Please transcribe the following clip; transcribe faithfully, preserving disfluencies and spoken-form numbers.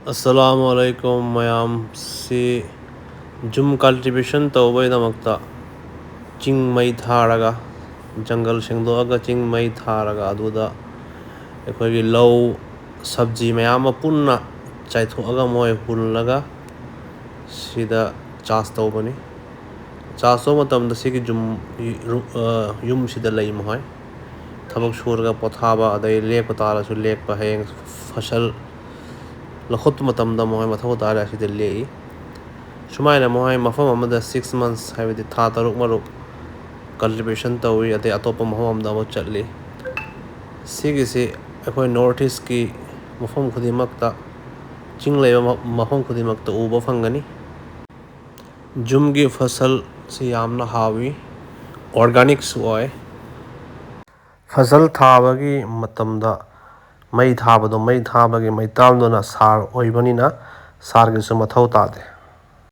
ꯑꯁꯂꯥꯃꯨ ꯑꯂꯥꯏꯀꯨꯝ ꯃꯌꯥꯝ꯫ ꯁꯤ ꯖꯨꯝ ꯀꯜꯇꯤꯚꯦꯁꯟ ꯇꯧꯕꯒꯤꯗꯃꯛꯇ ꯆꯤꯡ ꯃꯩ ꯊꯥꯔꯒ, ꯖꯪꯒꯜ ꯁꯦꯡꯗꯣꯛꯑꯒ ꯆꯤꯡ ꯃꯩ ꯊꯥꯔꯒ, ꯑꯗꯨꯗ ꯑꯩꯈꯣꯏꯒꯤ ꯂꯧ ꯁꯕꯖꯤ ꯃꯌꯥꯝ ꯑꯃ ꯄꯨꯟꯅ ꯆꯥꯏꯊꯣꯛꯑꯒ, ꯃꯣꯏ ꯍꯨꯜꯂꯒ ꯁꯤꯗ ꯆꯥꯔꯖ ꯇꯧꯕꯅꯤ꯫ ꯆꯥꯔꯖ ꯇꯧꯕ ꯃꯇꯝꯗ ꯁꯤꯒꯤ ꯖꯨꯝ, ꯌꯨꯝꯁꯤꯗ ꯂꯩ ꯃꯈꯣꯏ꯫ ꯊꯕꯛ ꯁꯨꯔꯒ ꯄꯣꯊꯥꯕ, ꯑꯗꯩ ꯂꯦꯛꯄ ꯇꯥꯔꯁꯨ ꯂꯦꯛꯄ, ꯍꯌꯦꯡ ꯐꯁꯜ ꯂꯧꯈꯠꯄ ꯃꯇꯝꯗ ꯃꯈꯣꯏ ꯃꯊꯧ ꯇꯥꯔꯦ ꯑꯁꯤꯗ ꯂꯦꯛꯏ꯫ ꯁꯨꯃꯥꯏꯅ ꯃꯈꯣꯏ ꯃꯐꯝ ꯑꯃꯗ ꯁꯤꯛꯁ ꯃꯟꯁ, ꯍꯥꯏꯕꯗꯤ ꯊꯥ ꯇꯔꯨꯛ ꯃꯔꯨꯛ ꯀꯜꯇꯤꯚꯦꯁꯟ ꯇꯧꯏ, ꯑꯗꯩ ꯑꯇꯣꯞꯄ ꯃꯐꯝ ꯑꯃꯗ ꯑꯃꯨꯛ ꯆꯠꯂꯤ꯫ ꯁꯤꯒꯤꯁꯤ ꯑꯩꯈꯣꯏ ꯅꯣꯔꯠ ꯏꯁꯀꯤ ꯃꯐꯝ ꯈꯨꯗꯤꯡꯃꯛꯇ, ꯆꯤꯡ ꯂꯩꯕ ꯃ-, ꯃꯐꯝ ꯈꯨꯗꯤꯡꯃꯛꯇ ꯎꯕ ꯐꯪꯒꯅꯤ꯫ ꯖꯨꯝꯒꯤ ꯐꯁꯜꯁꯤ ꯌꯥꯝꯅ ꯍꯥꯎꯏ, ꯑꯣꯔꯒꯥꯅꯤꯛꯁꯨ ꯑꯣꯏ꯫ ꯐꯁꯜ ꯊꯥꯕꯒꯤ ꯃꯇꯝꯗ ꯃꯩ ꯊꯥꯕꯗꯣ, ꯃꯩ ꯊꯥꯕꯒꯤ ꯃꯩꯇꯥꯜꯗꯨꯅ ꯁꯥꯔ ꯑꯣꯏꯕꯅꯤꯅ ꯁꯥꯔꯒꯤꯁꯨ ꯃꯊꯧ ꯇꯥꯗꯦ꯫